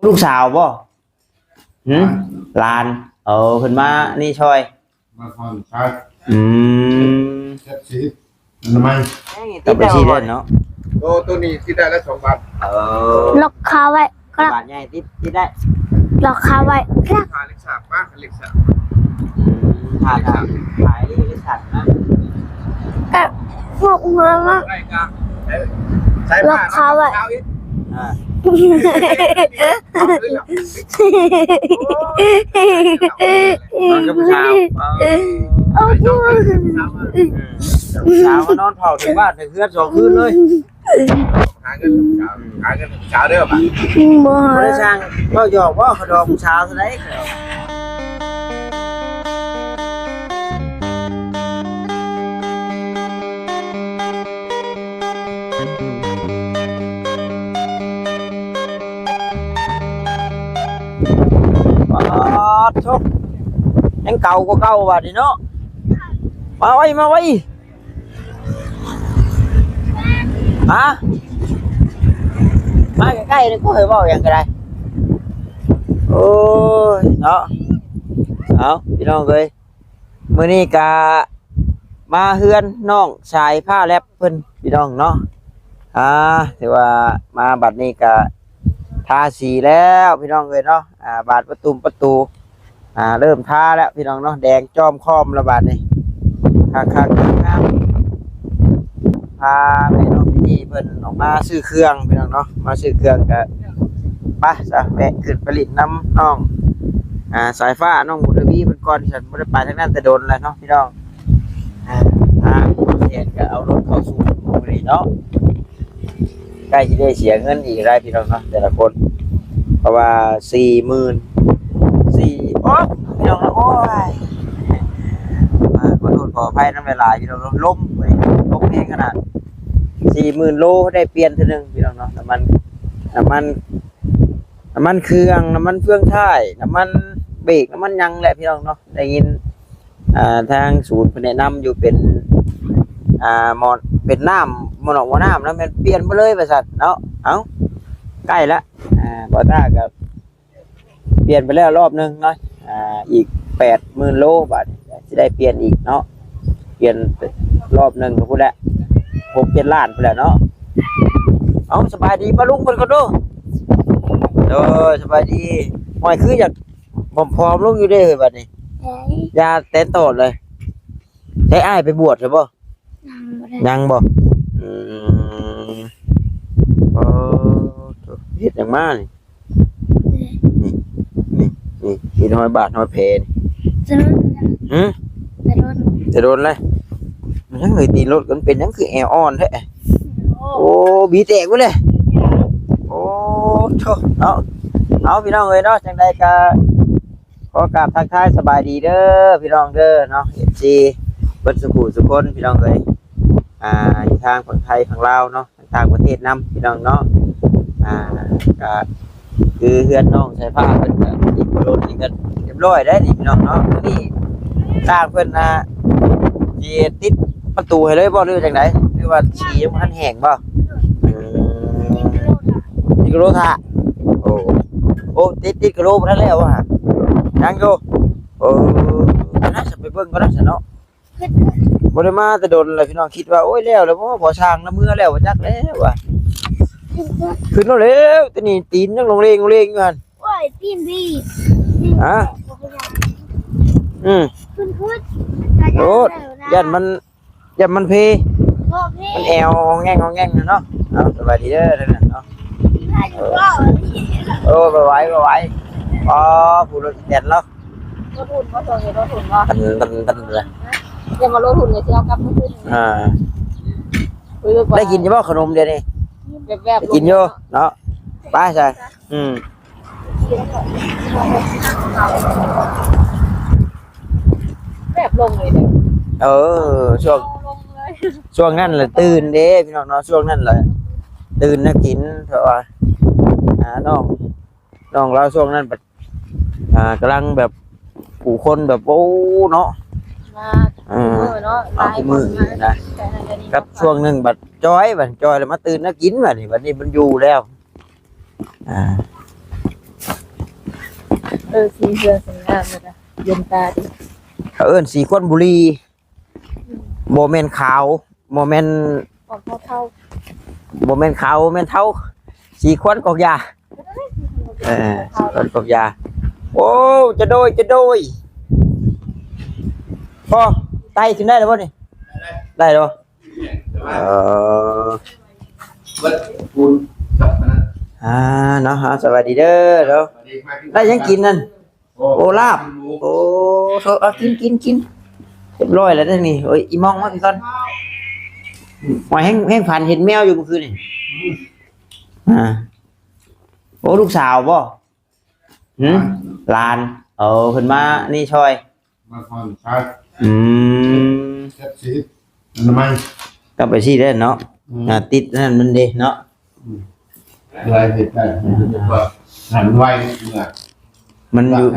ລູກສາວບໍ່? ຫຶ? ຫຼານ. ເອີ ເພິ່ນມານີ້ຊ່ອຍ. ມາຜ່ອນໃຊ້. ອືມ. ເຈັດສິບ. ອະນາໄມ. ກັບໄປສີແດນເນາະ. ໂຕ ໂຕນີ້ຊິໄດ້ລະສອງບາດ. ເອີ. ລັອກຄາໄວ້. ບາດໃຫຍ່ຕິດ ຕິດໄດ້. ລັອກຄາໄວ້. ຄາເລັກສາບປະ ເລັກສາບ. ອືມ. ຖ້າຈະຂາຍເລັກສາບນະ. ເອີ ພວກເມືອງນະ. ລັອກຄາໄວ້. ອ່າ. ນອນກັບຜູ້ສາວ. ເອີ ເອົາຜູ້ສາວມານອນເຝົ້າເຖິງບ້ານເຖິງເຮືອນສອງຄືນເລີຍ. ຫາເງິນ ຫາເງິນສາວເດີບາດ. ບໍ່ ບໍ່ໄດ້ຊ່າງເວົ້າຫຍອກບໍ່ ຂະດອງສາວເທົ່າໃດ. ປາດໂທ້ ຍັງເກົ່າກວ່າເກົ່າບາດນີ້ເນາະ. ມາໄວ ມາໄວ. ຮະ ມາໃກ້ໆ ນີ້ ກູໃຫ້ເວົ້າຫຍັງກໍໄດ້. ໂອ້ຍເນາະ. ເອົາ ພີ່ນ້ອງເອີຍ ມື້ນີ້ກະມາເຮືອນນ້ອງສາຍຟ້າແລັບເພິ່ນ ພີ່ນ້ອງເນາະ. ອ່າ ຖືວ່າມາບັດນີ້ກະທາສີແລ້ວ ພີ່ນ້ອງເອີຍເນາະ. ອ່າ ບານປະຕູ ປະຕູ ອ່າ ເລີ່ມທາແລ້ວພີ່ນ້ອງເນາະ ແດງຈ້ອມຄ້ອມແລ້ວບາດນີ້ ຄັກໆ ງາມໆ. ພາແມ່ນ້ອງມິນນີ້ເພິ່ນອອກມາຊື້ເຄື່ອງພີ່ນ້ອງເນາະ ມາຊື້ເຄື່ອງກະໄປຊະ ແວະຂຶ້ນໄປຫຼິ້ນນຳນ້ອງ ອ່າ ສາຍຟ້າ ນ້ອງບຸນທະວີເພິ່ນກ່ອນ ສັນບໍ່ໄດ້ໄປທາງນັ້ນແຕ່ດົນແລ້ວເນາະພີ່ນ້ອງ. ອ່າ ທາງແທນກະເອົາລົດເຂົ້າສູ່ມື້ນີ້ເນາະ. ໃກ້ຊິໄດ້ເສຍເງິນອີກແລ້ວພີ່ນ້ອງເນາະ ແຕ່ລະຄົນ ເພາະວ່າສີ່ໝື່ນສີ່ ໂອ້ຍ ພີ່ນ້ອງເນາະ ໂອ້ຍ ອ່າ ຂໍໂທດຂໍອະໄພນຳຫຼາຍໆ ພີ່ນ້ອງເນາະ ລົມເວີຍ ລົມແຮງຂະໜາດ. ສີ່ໝື່ນໂລໄດ້ປ່ຽນເທື່ອໜຶ່ງພີ່ນ້ອງເນາະ ນ້ຳມັນ ນ້ຳມັນ ນ້ຳມັນເຄື່ອງ ນ້ຳມັນເຟືອງທ້າຍ ນ້ຳມັນເບຣກ ນ້ຳມັນຫຍັງແຫຼະພີ່ນ້ອງເນາະ ໄດ້ຍິນ ອ່າ ທາງສູນເພິ່ນແນະນຳຢູ່ເປັນ ອ່າ ໝໍ້ ເປັນນ້ຳ ໝໍ້ນອກໝໍ້ນ້ຳນະ ແມ່ນປ່ຽນໝົດເລີຍວ່າຊັ້ນເນາະ. ເອົ້າ ໃກ້ລະ ອ່າ ບໍ່ຕ້າກໍປ່ຽນໄປແລ້ວລອບໜຶ່ງເນາະ ອ່າ ອີກແປດໝື່ນໂລ ບາດນີ້ຊິໄດ້ປ່ຽນອີກເນາະ ປ່ຽນລອບໜຶ່ງກໍພຸ້ນແຫຼະ ຫົກເຈັດລ້ານພຸ້ນແຫຼະເນາະ. ເອົ້າ ສະບາຍດີປ້າລຸງເພິ່ນກ່ອນດູ. ໂດຍ ສະບາຍດີ. ຫ້ອຍ ຄືຢາກ ຜອມໆລົງຢູ່ເດ້ເຮີຍ ບັດນີ້ ໄດ້ ຢາແຕນຕອດເລີຍ. ໃຊ້ອ້າຍໄປບວດແລ້ວບໍ່? ຍັງບໍ່ໄດ້ ຍັງບໍ່? ອືມ ໂອ້ ເຮັດຫຍັງມານີ້? ນີ້ ນີ້ ນີ້ ມີຮອຍບາດຮອຍແຜນີ້ ຈະໂດນ ຫຶ? ຈະໂດນ ຈະໂດນແລ້ວ. ມັນຍັງເອີຍ ຕີນລົດມັນເປັນຫຍັງຄືແອອ່ອນແທ້? ໂອ້ ໂອ້ ບີແຕກເບິດເລີຍ. ໂອ້ ໂທ້ ເອົາ ເອົາ ພີ່ນ້ອງເອີຍເນາະ ຈັ່ງໃດກໍ ຂໍກາບທັກທາຍສະບາຍດີເດີພີ່ນ້ອງເດີເນາະ ເອັຟຊີ ເບິດສູ່ຜູ້ສູ່ຄົນພີ່ນ້ອງເອີຍ ອ່າ ຢູ່ທາງຝັ່ງໄທຝັ່ງລາວເນາະ ທາງຕ່າງປະເທດນຳພີ່ນ້ອງເນາະ. ອ່າ ກະຄືເຮືອນນ້ອງສາຍຟ້າເພິ່ນກະອີກບໍ່ດົນນີ້ກະຮຽບຮ້ອຍໄດ໋ນີ້ພີ່ນ້ອງເນາະ. ນີ້ຊ່າງເພິ່ນ ອ່າ ຊິຕິດປະຕູໃຫ້ເລີຍບໍ່ ຫຼືວ່າຈັ່ງໃດ ຫຼືວ່າສີຍັງບໍ່ທັນແຫ້ງບໍ່? ອືມ ຕິດກະໂຫຼທາ ໂອ້ ໂອ້ ຕິດ ຕິດກະໂຫຼບໍ່ທັນແລ້ວຫວາ? ຍັງຢູ່. ເອີ ອັນນັ້ນ ໄປເບິ່ງກ່ອນນະຊັ້ນເນາະ. ບໍ່ໄດ້ມາແຕ່ດົນແລ້ວ ພີ່ນ້ອງ ຄິດວ່າ ໂອ້ຍ ແລ້ວແລ້ວບໍ່ ບໍ່ຊ່າງລະເມືອແລ້ວ ບໍ່ຈັກແລ້ວວ່າ. ຂຶ້ນແລ້ວ ແລ້ວ ແຕ່ນີ້ຕີນຍັງລົງເລງ ລົງເລງຢູ່ຫັ້ນ. ໂອ້ຍ ຕີນບີບ. ຮະ? ອືມ ຂຶ້ນ ຂຶ້ນ ໂອ້ຍ ຢ້ານມັນ ຢ້ານມັນເພ ບໍ່ເພ ມັນແອວງອງແງງ ງອງແງງຢູ່ເນາະ. ເອົາ ສະບາຍດີເດີທາງນັ້ນເນາະ. ເອີ ບໍ່ໄຫວ ບໍ່ໄຫວ. ອໍ ຜູ້ລົດແລ່ນເນາະ ລົດຫຸ່ນບໍ່ ຊ່ວງນີ້ລົດຫຸ່ນບໍ່? ອັນ ອັນ ອັນ ອັນ ຢ່າມາລົດຫຸ່ນເລີຍ ຊິເອົາກັບມາຄືນ. ອ່າ ໄດ້ກິນຢູ່ບໍ່ຂະໜົມດຽວນີ້? ແບບໆ ໄດ້ກິນຢູ່ເນາະ. ໄປຊະ. ອືມ ແບບລົງເລີຍເດ້. ເອີ ຊ່ວງ ລົງເລີຍ ຊ່ວງນັ້ນລະຕື່ນເດ້ພີ່ນ້ອງເນາະ ຊ່ວງນັ້ນລະຕື່ນນະກິນ ເພາະວ່າ ອ່າ ນ້ອງ ນ້ອງລາວຊ່ວງນັ້ນບັດ ອ່າ ກຳລັງແບບ ຜູ້ຄົນແບບ ໂອ້ ເນາະ ມາ ເອີ ເນາະ ມາ ຫຼາຍ ຄູ່ມື້ ຄົນມານະ ກັບຊ່ວງໜຶ່ງບັດຈ່ອຍ ບັດຈ່ອຍແລ້ວມາຕື່ນນະກິນ ບັດນີ້ ບັດນີ້ມັນຢູ່ແລ້ວ. ອ່າ ເອີ ສີເຮືອນສວຍງາມເລີຍນະ ເຢັນຕາດີ. ເຂົາເອີ້ນສີຄວັນບຸຣີ ບໍ່ແມ່ນຂາວ ບໍ່ແມ່ນ ອອກເທົາໆ ບໍ່ແມ່ນຂາວ ບໍ່ແມ່ນເທົາ ສີຄວັນກອກຢາ. ເອີ ຄວັນກອກຢາ. ໂອ້ ຈະໂດຍ ຈະໂດຍ. ພໍໄຕ່ຂຶ້ນໄດ້ແລ້ວບໍ່ນີ້? ໄດ້ແລ້ວບໍ່? ເອີ ເບິດປູນກັບອັນນັ້ນ ອ່າ ເນາະ ເຮົາສະບາຍດີເດີເນາະ. ໄດ້ຫຍັງກິນນັ້ນ? ໂອ້ ລາບ ໂອ້ ເອົາ ກິນ ກິນ ກິນ ຮຽບຮ້ອຍແລ້ວເດ້ນີ້. ໂອ້ຍ ອີ່ມອງມາພີ່ກ່ອນ. ວ່າແຮງ ແຮງຝັນເຫັນແມວຢູ່ມື້ຄືນນີ້. ອ່າ ໂອ້ ລູກສາວບໍ່? ຫື ຫຼານ ເອີ ເພິ່ນມານີ້ຊ່ອຍ ມາຜ່ອນຄາຍ ອືມ ເຊັດສີອະນາໄມ ກໍໄປຊີ້ໄດ້ເນາະ. ອືມ ອ່າ ຕິດນັ້ນມັນເດ້ເນາະ. ອືມ ລາຍເຮັດໄດ້ ມັນເຮັດວ່າງານໄວເມື່ອ ມັນຢູ່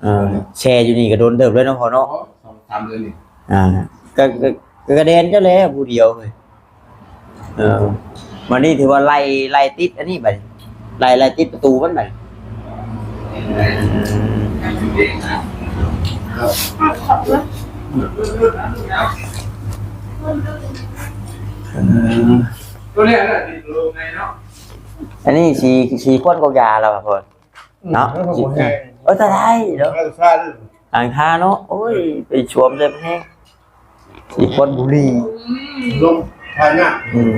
ເອີ ແຊ່ຢູ່ນີ້ກໍດົນເຕີບແລ້ວເນາະພໍ່ເນາະ. ອໍ ສອງສາມເດືອນນີ້ ອ່າ ກໍ ກໍ ກໍແດນເຈົ້າແຫຼະຜູ້ດຽວເອີຍ. ເອີ ບັດນີ້ຖືວ່າໄລ່ ໄລ່ຕິດອັນນີ້ບັດນີ້ ໄລ່ ໄລ່ຕິດປະຕູມັນບັດນີ້. ເອີ ຕົວນີ້ແຫຼະຕິດໂລງໃນເນາະ. ອັນນີ້ສີ ສີຄວັນກອກຢາແລ້ວ ເນາະ ອືມ ເອີ ຕາໄດ້ເນາະ ທາງທາເນາະ. ໂອ້ຍ ໄປຊວມໃສ່ແຮງ ສີຄວັນບຸຣີ ລົມພາຍະ ອືມ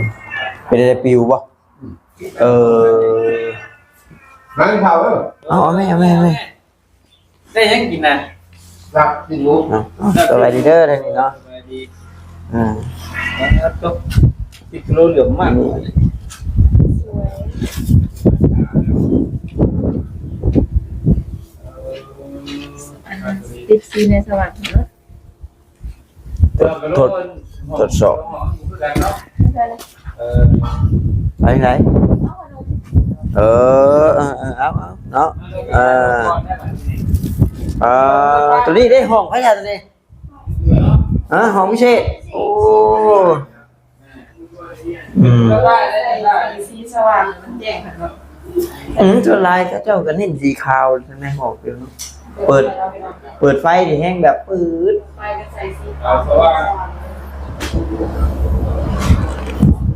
ເປັນໄດ້ປິວບໍ່? ອືມ ເອີ ນັ່ງເຂົ້າເດີ. ເອົາ ເອົາແມ່ ເອົາແມ່ ເອົາແມ່. ໄດ້ຫຍັງກິນນະ? ລາບຊີ້ນໝູ. ເອົາ ເອົາ ສະບາຍດີເດີທາງນີ້ເນາະ. ສະບາຍດີ. ອ່າ ມາຕົກຕິດໂລເຫຼືອມມາກ. ອັນ ເອັຟຊີ ໃນສະຫວັນເນາະ. ທົດ ທົດ ທົດສອບ ໄປໄຫນ? ເອີ ເອີ ເອີ ເອົາ ເອົາເນາະ. ເອີ ເອີ ຕົວນີ້ເດ້ ຫ້ອງໃຜລະຕົວນີ້? ຮະ ຫ້ອງພິເສດ. ໂອ້ ອືມ ແຕ່ວ່າໃສ່ສີສະຫວ່າງມັນແຈ້ງຄັກເນາະ. ອືມ ສ່ວນຫຼາຍເຂົາເຈົ້າກໍເນັ້ນສີຂາວໃນຫ້ອງເດີເນາະ. ເປີດ ເປີດໄຟນີ້ແຮງແບບປືດ ໄຟກໍໃສ່ສີຂາວສະຫວ່າງ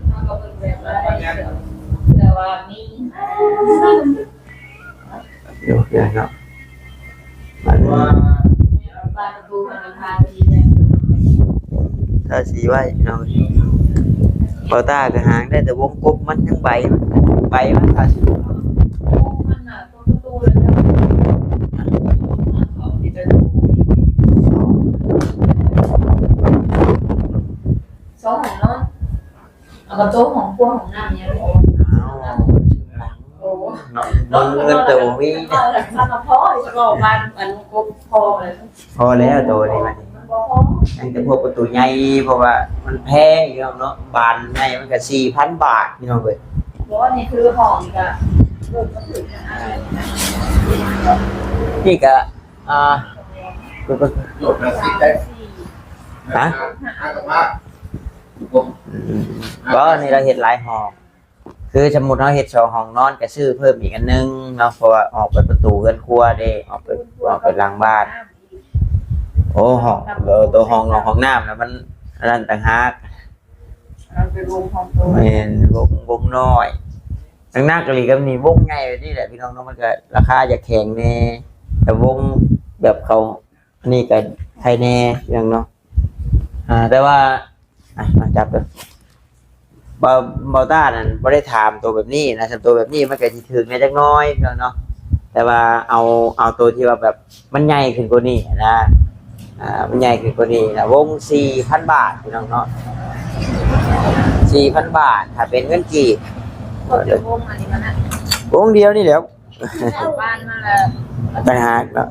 ເຮົາກໍເບິ່ງແບບນັ້ນ ແຕ່ວ່າມີ ຢູ່ເຮືອນເນາະ. ມັນ ບານປະຕູທະນາຄານທີ່ ທາສີໄວ້ພີ່ນ້ອງ. ເບົາຕາກໍຫາງໄດ້ແຕ່ວົງກົບ ມັນຍັງໃບ ໃບມັນທາສີ ມັນນະ ຕົວປະຕູແລ້ວ ສອງຫ້ອງນອນ. ເອົາກະໂຕະຫ້ອງຄົວຫ້ອງນ້ຳຫຍັງບໍ່ອອກ. ອ້າວ ໂອ້ ເນາະ ເງິນແຕ່ບໍ່ມີ ເອີ ສຳລັບພໍ່ ຊິບອກວ່າອັນກົບພໍເລີຍ ພໍແລ້ວໂຕນີ້ມັນ ມັນບໍ່ພໍ ຍັງແຕ່ພວກປະຕູໃຫຍ່ ເພາະວ່າມັນແພງພີ່ນ້ອງເນາະ. ບານໃຫຍ່ມັນກະສີ່ພັນບາດພີ່ນ້ອງເອີຍ. ບໍ່ ນີ້ຄືຫ້ອງນີ້ກະເບິ່ງມັນຖືກນະ ນີ້ກະ ອ່າ ຮະ? ອືມ ບໍ່ ນີ້ລາວເຮັດຫຼາຍຫ້ອງ ຄືສົມມຸດເຮົາເຮັດສອງຫ້ອງນອນ ກະຊື້ເພີ່ມອີກອັນໜຶ່ງເນາະ ເພາະວ່າອອກໄປປະຕູເຮືອນຄົວເດ້ ອອກໄປ ອອກໄປຫຼັງບ້ານ. ໂອ້ ຫ້ອງ ໂຕຫ້ອງນອນຫ້ອງນ້ຳນະ ມັນອັນນັ້ນຕ່າງຫາກ ມັນເປັນວົງຂອງໂຕ ແມ່ນ ວົງ ວົງນ້ອຍ. ໜັກໆອີ່ຫຼີກໍມີວົງໃຫຍ່ແບບນີ້ແຫຼະພີ່ນ້ອງເນາະ ມັນກໍລາຄາຢາກແພງແດ່ ແຕ່ວົງແບບເຂົາ ອັນນີ້ກໍໄຄແດ່ພີ່ນ້ອງເນາະ. ອ່າ ແຕ່ວ່າ ອ່ະ ມາຈັບເດີ ເບົາ ເບົາຕ້ານັ້ນບໍ່ໄດ້ຖາມໂຕແບບນີ້ນະ ຄັນໂຕແບບນີ້ມັນກໍຊິຖືກແດ່ຈັກໜ້ອຍພີ່ນ້ອງເນາະ ແຕ່ວ່າເອົາ ເອົາໂຕທີ່ວ່າແບບມັນໃຫຍ່ຂຶ້ນກວ່ານີ້ນະ ອ່າ ມັນໃຫຍ່ຂຶ້ນກວ່ານີ້ນະ ວົງສີ່ພັນບາດພີ່ນ້ອງເນາະ ສີ່ພັນບາດ ຖ້າເປັນເງິນກີບ ຄົນເປັນວົງອັນນີ້ມັນນະ ວົງດຽວນີ້ແຫຼະ. ເຈົ້າບ້ານມາແລ້ວ ຕ່າງຫາກເນາະ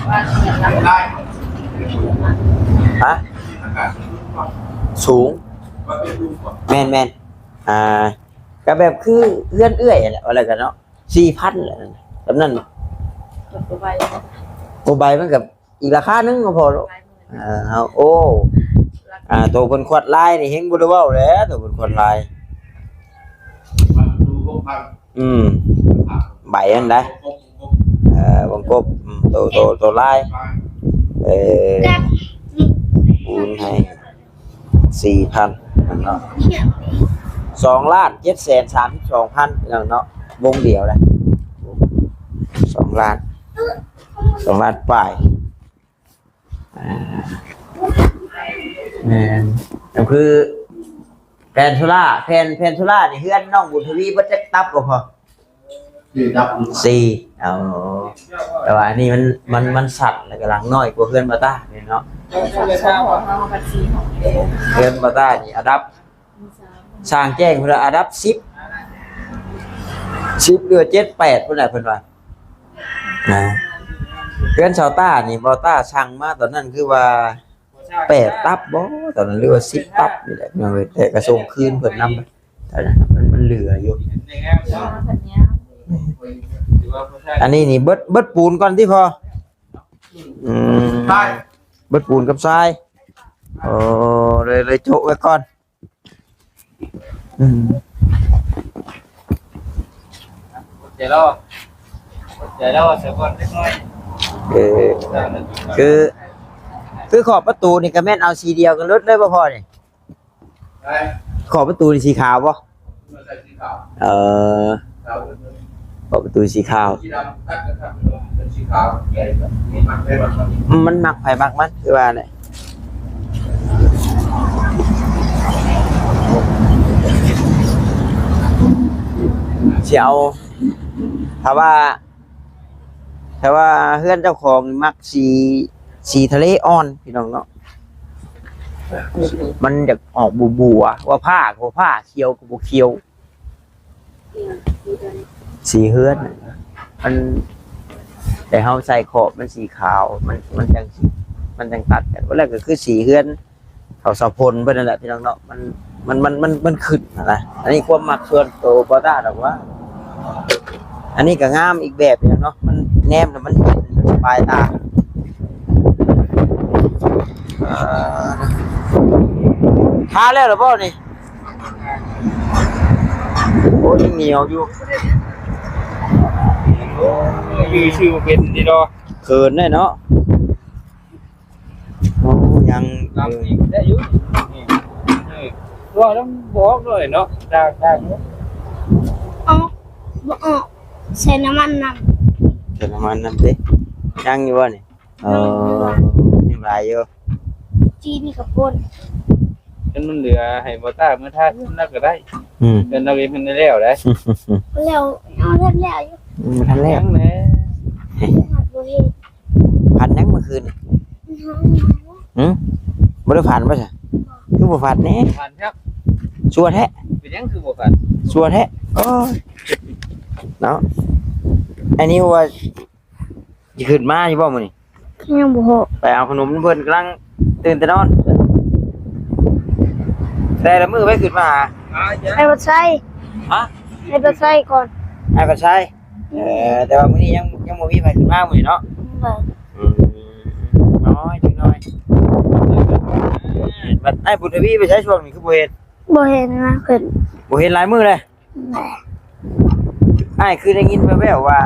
ບ້ານເມືອງລະ ຮະ? ສູງ ແມ່ນໆ ອ່າ ກໍແບບຄືເຮືອນເອື້ອຍຫັ້ນແຫຼະ ວ່າແລ້ວກັນເນາະ ສີ່ພັນແຫຼະ ສ່ຳນັ້ນ ໂກໄບ ໂກໄບມັນກໍອີກລາຄາໜຶ່ງກໍພໍແລ້ວ ເອີ ເຮົາ ໂອ້ ອ່າ ໂຕເພິ່ນຂວັດລາຍນີ້ແຮ່ງບໍ່ໄດ້ເວົ້າແຫຼະ ໂຕເພິ່ນຂວັດລາຍ ອືມ ໃບຫັ້ນໄດ໋ ເອີ ກົບ ອືມ ໂຕ ໂຕ ໂຕລາຍ ເອີ ຄູນໃຫ້ສີ່ພັນເນາະ ສອງລ້ານເຈັດແສນສາມສິບສອງພັນ ພີ່ນ້ອງເນາະ ວົງດຽວນະ ສອງລ້ານ ສອງລ້ານປາຍ. ອ່າ ແມ່ນ ກໍຄືແຜ່ນໂຊລາ ແຜ່ນ ແຜ່ນໂຊລານີ້ ເຮືອນນ້ອງບຸນທະວີເບິດຈັກຕັບກໍພໍ? ສີ່ຕັບ ສີ່ ເອົາ ແຕ່ວ່າອັນນີ້ມັນ ມັນ ມັນສັ້ນ ແລ້ວກໍຫຼັງນ້ອຍກວ່າເຮືອນບ່າວຕານີ້ເນາະ ເຮືອນບ່າວຕານີ້ອັນດັບ ສ້າງແຈ້ງເພິ່ນວ່າອັນດັບສິບ ສິບ ຫຼື ເຈັດ ແປດ ພຸ້ນແຫຼະເພິ່ນວ່າ ນະ ເຮືອນຊາວຕ້ານີ້ ບ່າວຕ້າສັ່ງມາຕອນນັ້ນຄືວ່າແປດຕັບບໍ ຕອນນັ້ນ ຫຼືວ່າສິບຕັບນີ້ແຫຼະ ພີ່ນ້ອງເອີຍ ແຕ່ກໍສົ່ງຄືນເພິ່ນນຳ ເທົ່ານັ້ນ ມັນ ມັນເຫຼືອຢູ່ ອັນນີ້ນີ້ເບິດ ເບິດປູນກ່ອນຕິພໍ່? ອືມ ເບິດປູນກັບຊາຍ ໂອ້ ເລີຍ ເລີຍໂຈະໄວ້ກ່ອນ. ອືມ ໃຈລໍ ໃຈລໍ ໃສ່ກ່ອນເລັກນ້ອຍ ເອີ ຄື ຄືຂອບປະຕູນີ້ກໍແມ່ນເອົາສີດຽວກັນເລີຍບໍ່ພໍ່ນີ້? ຂອບປະຕູນີ້ສີຂາວບໍ່? ເອີ ເຂົ້າປະຕູສີຂາວ ມັນມັກໃຜມັກມັນ ຄືວ່າແຫຼະ ຊິເອົາ ຖ້າວ່າ ແຕ່ວ່າເຮືອນເຈົ້າຂອງມັກສີ ສີທະເລອ່ອນ ພີ່ນ້ອງເນາະ ມັນຢາກອອກບົວໆ ວ່າຟ້າກໍຟ້າ ຂຽວກໍບໍ່ຂຽວ ສີເຮືອນ ມັນ ແຕ່ເຮົາໃສ່ຂອບມັນສີຂາວ ມັນ ມັນຈັ່ງ ມັນຈັ່ງຕັດກັນ ແລ້ວກໍຄືສີເຮືອນ ເຂົາສາວພົນເພິ່ນນັ້ນແຫຼະ ພີ່ນ້ອງເນາະ ມັນ ມັນ ມັນ ມັນ ມັນຂຶ້ນຫັ້ນນະ ອັນນີ້ຄວາມມັກສ່ວນໂຕບໍ່ຕ້າດອກວ່າ ອັນນີ້ກໍງາມອີກແບບໜຶ່ງເນາະ ມັນແນມແລ້ວມັນເຫັນສະບາຍຕາ ເອີ ທາແລ້ວລະບໍ່ນີ້? ໂອ້ ຍັງໜຽວຢູ່ ຊື່ໆ ເປັນດີດອກ ເຂີນແດ່ເນາະ. ໂອ້ ຍັງ ລຳອີກໄດ້ຢູ່ ນີ້ ນີ້ ຕົວລຳບອກເລີຍເນາະ ດາກ ດາກ ອອກ ບໍ່ອອກ ໃສ່ນ້ຳມັນນຳ ໃສ່ນ້ຳມັນນຳຕິ ຍັງຢູ່ບໍ່ນີ້? ເອີ ຍັງຫຼາຍຢູ່ ຈີນນີ້ກໍປົນ ຄັນມັນເຫຼືອໃຫ້ບໍ່ຕ້າເມືອທາເຮືອນລາວກໍໄດ້ ອືມ ເຮືອນລາວເອງເພິ່ນໄດ້ແລ້ວໄດ໋ ແລ້ວ ເອົາແລ້ວຢູ່ ອືມ ບໍ່ທັນແລ້ວ ຍັງແຫຼະ ຍັງບໍ່ເຮັດ ຝັນຫຍັງມື້ຄືນນີ້? ຫຶ? ບໍ່ໄດ້ຝັນບໍ່ຊະ? ຄືບໍ່ຝັນແດ່? ຝັນຄັບ ຊົ່ວແທ້ ເປັນຫຍັງຄືບໍ່ຝັນ? ຊົ່ວແທ້ ໂອ້ຍ ເນາະ ອັນນີ້ວ່າຊິຂຶ້ນມາຢູ່ບໍ່ມື້ນີ້? ຍັງບໍ່ຮູ້ ໄປເອົາຂະໜົມເພິ່ນ ກຳລັງຕື່ນແຕ່ນອນ ແຕ່ລະມື້ໄປຂຶ້ນມາຫາ ໄປວັດໄຊ ຮະ? ໄປວັດໄຊກ່ອນ ໄປວັດໄຊ ເອີ ແຕ່ວ່າມື້ນີ້ຍັງ ຍັງບໍ່ມີໃຜຂຶ້ນມາມື້ນີ້ເນາະ ໂດຍ ອືມ ນ້ອຍ ຈັກໜ້ອຍ ບັດອ້າຍບຸນທະວີໄປໃສຊ່ວງນີ້ຄືບໍ່ເຫັນ? ບໍ່ເຫັນນະເພິ່ນ ບໍ່ເຫັນຫຼາຍມື້ແລ້ວ ໂດຍ ອ້າຍຄືໄດ້ຍິນແວ່ວໆວ່າ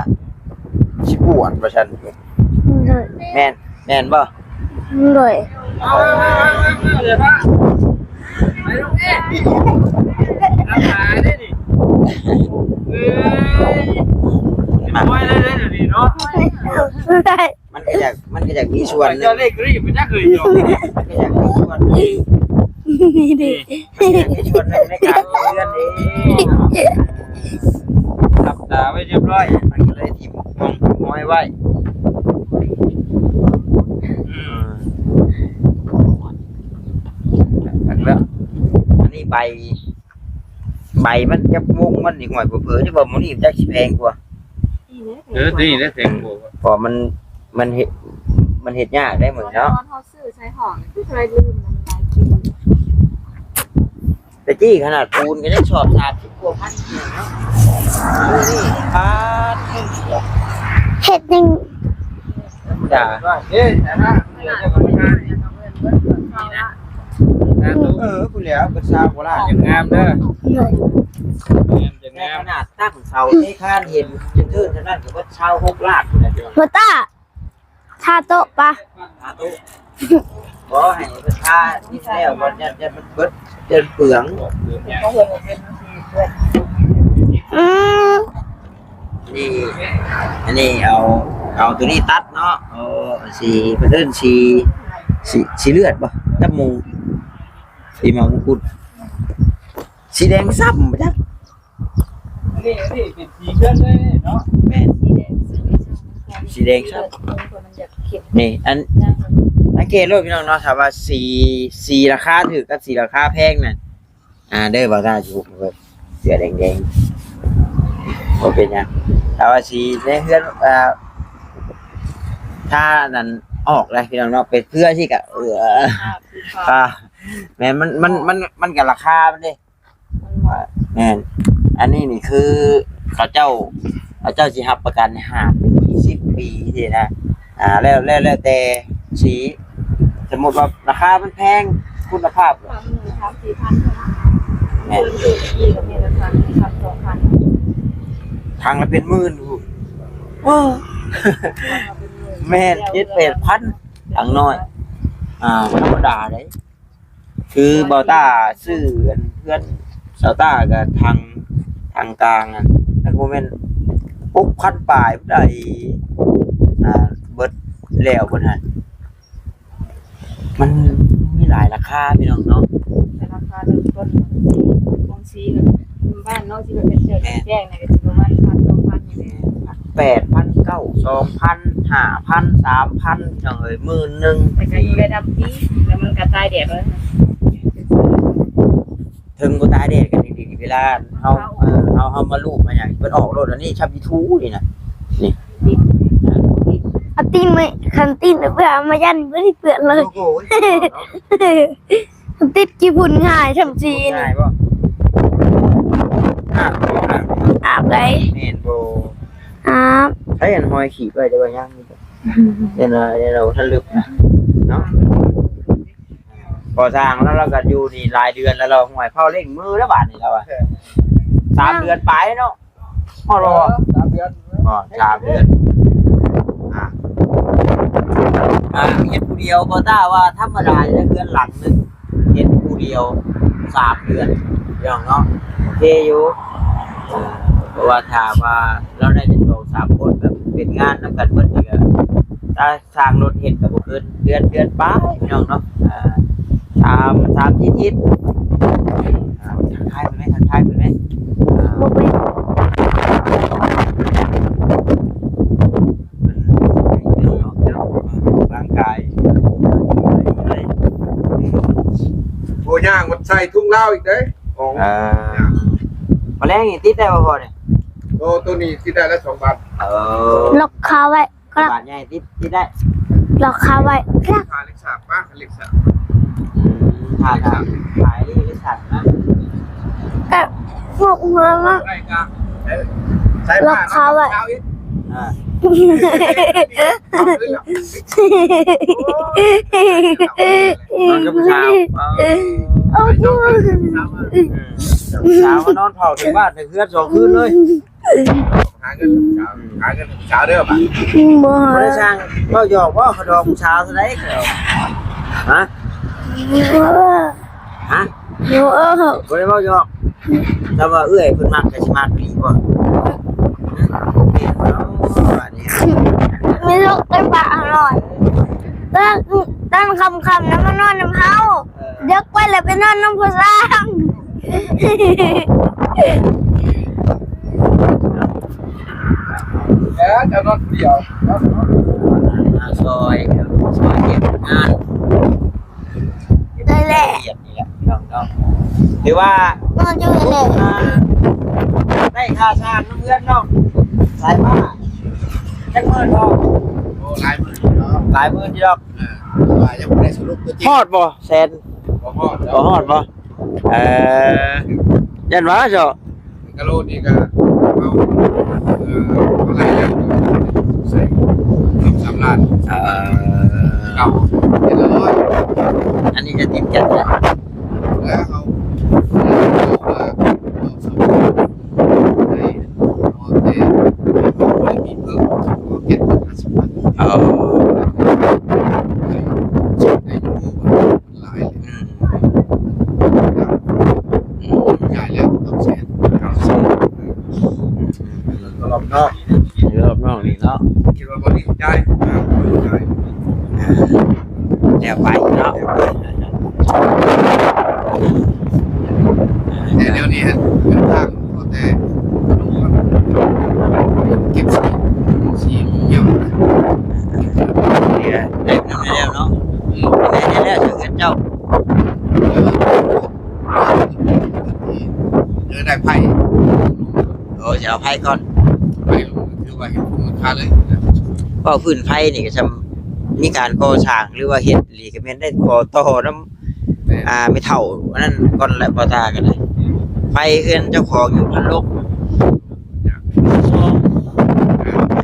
ຊິບວດວ່າຊັ້ນ ໂດຍ ແມ່ນ ແມ່ນບໍ່? ໂດຍ ມັນກໍຢາກ ມັນກໍຢາກມີສ່ວນໜຶ່ງ ເຈົ້າເລກຣີບໄປຈັກເລີຍ ມັນກໍຢາກມີສ່ວນໜຶ່ງ ນີ້ເດ້ ມັນກໍຢາກມີສ່ວນໜຶ່ງໃນການເຮືອນເດ້ ຮັບຕາໄວ້ຮຽບຮ້ອຍ ມັນກໍເລີຍຖິ້ມຮ່ອງຖິ້ມຮອຍໄວ້ ອືມ ແລ້ວ ອັນນີ້ໃບ ໃບມັນກັບວົງມັນນີ້ ຫ້ວຍ ເຜີໆ ຈະບໍ່ ໝໍນີ້ຈັກຊິແພງກວ່າ ເອີ ຕົວນີ້ແຫຼະແພງກວ່າ ເພາະມັນ ມັນເຮັດ ມັນເຮັດຍາກໄດ໋ມື້ເນາະ ຕອນເຮົາຊື້ໃສ່ຫ້ອງ ຄືເຄີຍລືມນະ ມັນຫຼາຍປີ ແຕ່ກີ້ຂະໜາດປູນກໍຍັງສອບສາມສິບກວ່າພັນເນາະ ມື້ນີ້ ປາດ ເຮັດຫຍັງ? ທຳມະດາ ເອີ ເອີ ພຸ້ນແຫຼ້ວ ເພິ່ນຊາວໂບລານ ຍັງງາມເດີ ໂດຍ ງາມ ແຕ່ຂະໜາດຕັ້ງເສົາເທຄານເຫັນຊື່ໆ ເທົ່ານັ້ນກໍເບິດຊາວຫົກລ້ານພຸ້ນແຫຼະ. ບໍ່ຕ້າ ທ່າໂຕະປະ ທ່າໂຕະ ບໍ່ໃຫ້ເພິ່ນທ່ານີ້ແລ້ວ ບໍ່ ຢ້ານ ຢ້ານມັນເບິດ ຢ້ານເປືອງ. ອືມ ນີ້ ອັນນີ້ເອົາ ເອົາໂຕນີ້ຕັດເນາະ. ເອີ ສີ ເພິ່ນເອີ້ນສີ ສີ ສີເລືອດບໍ່ ກັບໝູ່ ສີມາມຸງຄຸດ ສີແດງຊ້ຳ ບໍ່ຈັກ. ອັນນີ້ ອັນນີ້ເປັນສີເລືອດເລີຍເນາະ. ແມ່ນ ສີແດງຊ້ຳ ສີແດງຊ້ຳ ເບິ່ງເພື່ອມັນຢາກເຂັ້ມ. ນີ້ ອັນ ສັງເກດໂລດພີ່ນ້ອງເນາະ ຖ້າວ່າສີ ສີລາຄາຖືກກັບສີລາຄາແພງນັ້ນ ອ່າ ເດີ ບ່າວຕາຊິເບິ່ງເສື້ອແດງໆ ບໍ່ເປັນຫຍັງ. ຖ້າວ່າສີໃນເຮືອນ ອ່າ ຖ້ານັ້ນອອກແລ້ວພີ່ນ້ອງເນາະ ເປັນເສື້ອທີ່ກະ ເອີ ອ່າ ແມ່ນ ມັນ ມັນ ມັນ ມັນກະລາຄາມັນເດ້. ແມ່ນ ອັນນີ້ນີ້ຄືເຂົາເຈົ້າ ເຂົາເຈົ້າຊິຮັບປະກັນຫ້າປີ ສິບປີຊີ້ນະ. ອ່າ ແລ້ວ ແລ້ວ ແລ້ວແຕ່ສີ ສົມມຸດວ່າລາຄາມັນແພງ ຄຸນນະພາບ ສາມສີ່ພັນເທົ່ານັ້ນ. ແມ່ນ ເກີນເກີນອີກກໍແມ່ນລາຄາໜຶ່ງພັນ ສອງພັນ ຖັງລະເປັນໝື່ນພຸ້ນ. ແມ່ນ ເຈັດແປດພັນ ຖັງນ້ອຍ ອ່າ ບໍ່ທຳມະດາເດ້. ຄືບ່າວຕ້າຊື້ອັນເຮືອນສາວຕ້າກະຖັງ ຖັງກາງຫັ້ນ ມັນບໍ່ແມ່ນຫົກພັນປາຍພຸ້ນໃດ໋. ອ່າ ເບິດແລ້ວເພິ່ນຫັ້ນ ມັນມີຫຼາຍລາຄາພີ່ນ້ອງເນາະ ແຕ່ລາຄາເລີ່ມຕົ້ນຂອງສີ ຂອງສີ ບ້ານເນາະ ຊິເປັນເສື້ອແຈງນະ ກະຊິປະມານພັນ ສອງພັນນີ້ແຫຼະ. ແປດພັນ ເກົ້າ ສອງພັນ ຫ້າພັນ ສາມພັນ ພີ່ນ້ອງເອີຍ ໝື່ນໜຶ່ງ ແຕ່ກໍຢູ່ໄດ້ດຳປີ ແລ້ວມັນກໍຕາຍແດດເລີຍ. ເຖິງບໍ່ຕາຍແດດກໍດີໆ ເວລາເຮົາ ເອີ ເຮົາ ເຮົາມາລູບມາຫຍັງ ເພິ່ນອອກໂລດ. ອັນນີ້ຊຳອີທູນີ້ນະ ນີ້ ເອົາຕີນໄວ້ ຄັນຕີນເພື່ອເອົາມາຢັນບໍ່ໄດ້ເປື້ອນເລີຍ. ໂອ້ໂຫ ຕິດຂີ້ຝຸ່ນງ່າຍຊ່ຳຊີ້ນີ້ ງ່າຍບໍ່? ອາບບໍ່? ອາບໄດ໋. ແມ່ນບໍ່? ອາບ. ໃຊ້ອັນຫອຍຂີດໄວ້ ແຕ່ວ່າຍັງ ເຫັນວ່າ ເຫັນວ່າບໍ່ທັນລຶບນະເນາະ. ພໍຊ່າງແລ້ວ ລາວກໍຢູ່ນີ້ຫຼາຍເດືອນແລ້ວ ລາວຫ້ວຍເຜົາເລັ່ງມືແລ້ວບາດນີ້ລາວວ່າ ສາມເດືອນປາຍເນາະ. ຮອດບໍ່? ສາມເດືອນ ບໍ່ ສາມເດືອນ. ອ່າ ອ່າ ເຮັດຜູ້ດຽວບໍ່ ຖ້າວ່າທຳມະດາເຮືອນຫຼັງໜຶ່ງ ເຮັດຜູ້ດຽວສາມເດືອນ ພີ່ນ້ອງເນາະ ໂອເຄຢູ່. ເພາະວ່າຖ້າວ່າລາວໄດ້ເປັນສອງສາມຄົນ ແບບເປັນງານນຳກັນເບິດນີ້ກໍ ຖ້າ ຊ່າງລົດເຮັດກໍບໍ່ເກີນເດືອນ ເດືອນປາຍ ພີ່ນ້ອງເນາະ. ອ່າ ສາມ ສາມສີ່ທິດ. ອ່າ ທັກທາຍເພິ່ນແມ້ ທັກທາຍເພິ່ນແມ້. ອ່າ ບໍ່ເປັນ ເພິ່ນຢູ່ໃນເຮືອນເນາະ ອອກກຳລັງກາຍ ໂອ້ ຍ່າງມັນໃສ່ທຸງລາວອີກເດ້. ເອີ ມາແລງນີ້ຕິດໄດ້ບໍ່ພໍ່ນີ້? ໂຕ ໂຕນີ້ຕິດໄດ້ແລ້ວສອງບາດ. ເອີ ລັອກຄາໄວ້. ບາດໃຫຍ່ຕິດ ຕິດໄດ້ ລັອກຄາໄວ້ ຂາຍເຫຼັກສາບປະ ເຫຼັກສາບ ອືມ ຂາຍ ຂາຍເຫຼັກສາບນະ ກະພວກຫົວເນາະ ໄດ້ກະ ເອີ ລັອກຄາໄວ້ ອ່າ ນອນກັບຜູ້ສາວ ເອີ ເອີ ຜູ້ສາວມານອນເຝົ້າເຖິງບ້ານເຖິງເຮືອນສອງຄືນເລີຍ. ຫາເງິນສາວ ຫາເງິນສາວເດີບາດ. ບໍ່ ບໍ່ໄດ້ຊ່າງເວົ້າຫຍອກບໍ່ ເຂົາດອກຜູ້ສາວເທົ່າໃດ. ຮະ? ຮະ? ບໍ່ ບໍ່ໄດ້ເວົ້າຫຍອກ. ແຕ່ວ່າເອື້ອຍເພິ່ນມັກກໍຊິມັກອີ່ຫຼີບໍ່? ຮະ? ໂອເຄເນາະ ບາດນີ້ ມີລູກໄດ້ປະອະລ່ອຍ ຕອນຄ່ຳໆນະ ມານອນນຳເຮົາ. ເອີ ເດິກໄປແລ້ວໄປນອນນຳຜູ້ຊາຍ. ແລ້ວຈະນອນຜູ້ດຽວ ມາຊ່ອຍ ຊ່ອຍເກັບງານ ໄດ້ແຫຼະ ລະອຽດນີ້ແຫຼະ ພີ່ນ້ອງເນາະ. ຫຼືວ່ານອນຢູ່ນີ້ແຫຼະ ອ່າ ໄດ້ຄ່າຊ່າງນຳເຮືອນນ້ອງສາຍຟ້າ ຈັກໝື່ນບໍ່? ໂອ້ ຫຼາຍໝື່ນຢູ່ດອກ ຫຼາຍໝື່ນຢູ່ດອກ. ເອີ ແຕ່ວ່າຍັງບໍ່ໄດ້ສະຫຼຸບຕົວຈິງ ຮອດບໍ່ແສນ? ບໍ່ຮອດ ບໍ່ຮອດບໍ່? ເອີ ຢ້ານວ່າເຈົ້າ ກະໂລນີ້ກະເອົາ ເອີ ເທົ່າໃດແລ້ວ ໃສ່ສອງສາມລ້ານ ເອີ ເກົ່າເຈັດຮ້ອຍ. ອັນນີ້ກະຕິດກັນ ແລ້ວເຮົາ ເຮົາວ່າ ເຮົາ ເຈັດຮ້ອຍຫ້າສິບພັນ. ເອີ ໄດ້ຢູ່ ຫຼາຍ ອືມ ອືມ ຍ້າຍແລ້ວ ເກົ້າແສນ ເກົ້າແສນ ອືມ ລອບນອກ ລອບນອກນີ້ເນາະ ຄິດວ່າບໍ່ໄດ້ຈ່າຍ ອ່າ ບໍ່ໄດ້ຈ່າຍ ອ່າ ແລ້ວໄປເນາະ ແລ້ວໄປ ແຕ່ດຽວນີ້ຫັ້ນ ເດີນທາງ ພໍແຕ່ເກັບຂີ້ ຂີ້ຫຍັງ ເອີ ໄດ້ນຳແລ້ວເນາະ ອືມ ໄດ້ແລ້ວ ເຮືອນເຈົ້າ ເອີ ເອີ ໄດ້ໄຟ ໂອ້ ຊິເອົາໄຟກ່ອນ ໄຟລົງ ຄືວ່າເຮັດຄຸ້ມຄ່າເລີຍ ເວົ້າພື້ນໄຟນີ້ກໍຊ່ຳມີການກໍ່ສ້າງ ຫຼືວ່າເຮັດ ອີ່ຫຼີກໍແມ່ນໄດ້ຂໍຕໍ່ນຳ ແມ່ນ ອ່າ ແມ່ເຖົ້າອັນນັ້ນກ່ອນແຫຼະ ບໍ່ຕາກໍໄດ້ ໄຟເຮືອນເຈົ້າຂອງຢູ່ພັນລົມ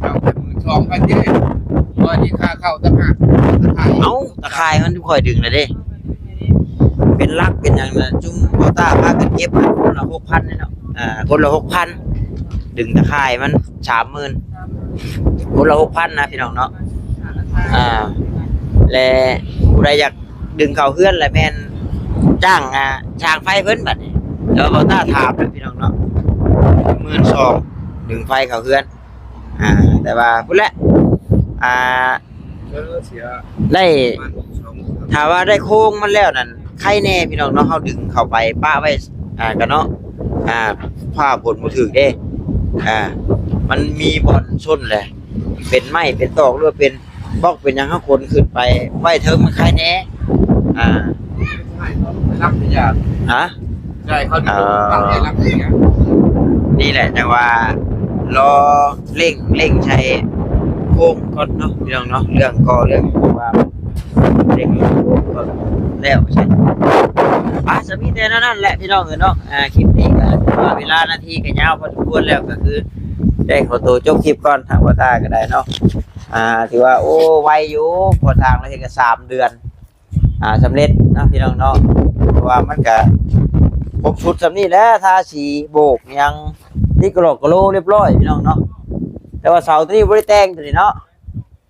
ເຈົ້າເປັນໝື່ນສອງພັນເດ ບໍ່ມີຄ່າເຂົ້າຕ່າງຫາກ ຕາຂ່າຍ ເອົ້າ ຕາຂ່າຍມັນຂ້ອຍດຶງແລ້ວເດ້ ເປັນຫຼັກເປັນຫຍັງນະ ຈຸມບໍ່ຕາພາກັນເກັບ ຄົນລະຫົກພັນເນາະ ອ່າ ຄົນລະຫົກພັນ ດຶງຕາຂ່າຍມັນສາມໝື່ນ ຄົນລະຫົກພັນນະພີ່ນ້ອງເນາະ ອ່າ ແລະ ຜູ້ໃດຢາກດຶງເຂົ້າເຮືອນລະແມ່ນຈ້າງ ອ່າ ຊ່າງໄຟເພິ່ນບັດນີ້ ແຕ່ວ່າບໍ່ຕ້າຖາມເດີພີ່ນ້ອງເນາະ ໝື່ນສອງ ດຶງໄຟເຂົ້າເຮືອນ ອ່າ ແຕ່ວ່າພຸ້ນແຫຼະ ອ່າ ເອີ ເສຍ ໄດ້ ປະມານສອງ ຖ້າວ່າໄດ້ໂຄງມັນແລ້ວນັ້ນ ໄຄແນ່ພີ່ນ້ອງເນາະ ເຮົາດຶງເຂົ້າໄປປະໄວ້ ອ່າ ກະເນາະ ອ່າ ຟ້າຝົນບໍ່ຖືກເດ້ ອ່າ ມັນມີບ່ອນຊົນແຫຼະ ເປັນໄມ້ເປັນຕອກ ຫຼືວ່າເປັນບລັອກເປັນຫຍັງ ເຮົາຂົນຂຶ້ນໄປໄວ້ເທິງມັນໄຄແນ່ ອ່າ ຮັບ ຮະ? ໃຊ່ ເຂົາ ເອີ ນີ້ແຫຼະ ຈັ່ງວ່າລໍເລັ່ງ ເລັ່ງໃສ່ໂຄງກ່ອນເນາະ ພີ່ນ້ອງເນາະ ເລື່ອງກໍ່ເລື່ອງວ່າເລັ່ງໂຄງກ່ອນແລ້ວ ອ່າ ຈະມີແຕ່ແນວນັ້ນແຫຼະ ພີ່ນ້ອງເອີຍເນາະ ອ່າ ຄລິບນີ້ກໍຖືວ່າເວລານາທີກໍຍາວພໍສົມຄວນແລ້ວ ກໍຄືໄດ້ຂໍໂຕຈົບຄລິບກ່ອນ ທາງບໍ່ຕາກໍໄດ້ເນາະ ອ່າ ຖືວ່າ ໂອ້ ໄວຢູ່ ພໍທາງລາວເຮັດກໍສາມເດືອນ ອ່າ ສຳເລັດເນາະ ພີ່ນ້ອງເນາະ ເພາະວ່າມັນກະຄົບຊຸດສ່ຳນີ້ແຫຼະ ທາສີ ໂບກຫຍັງ ຕິດກະຫຼອກກະໂຫຼລຽບຮ້ອຍ ພີ່ນ້ອງເນາະ ແຕ່ວ່າເສົາຕົວນີ້ບໍ່ໄດ້ແຕ່ງ ຕົວນີ້ເນາະ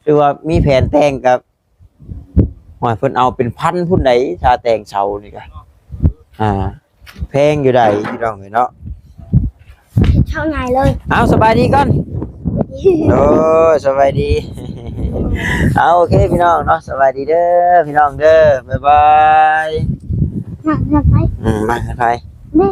ຫຼືວ່າມີແຜນແຕ່ງກະ ໂອ້ຍ ເພິ່ນເອົາເປັນພັນພຸ້ນໃດ ຖ້າແຕ່ງເສົານີ້ກະ ອ່າ ແພງຢູ່ໃດ໋ ພີ່ນ້ອງເອີຍເນາະ ເຂົ້າໃນເລີຍ ເອົາ ສະບາຍດີກ່ອນ ໂອ້ຍ ສະບາຍດີ ເອົາ ໂອເຄ ພີ່ນ້ອງເນາະ ສະບາຍດີເດີ ພີ່ນ້ອງເດີ ບາຍບາຍ ມາເຮືອນໃຜ ອືມ ມາເຮືອນໃຜ ນີ້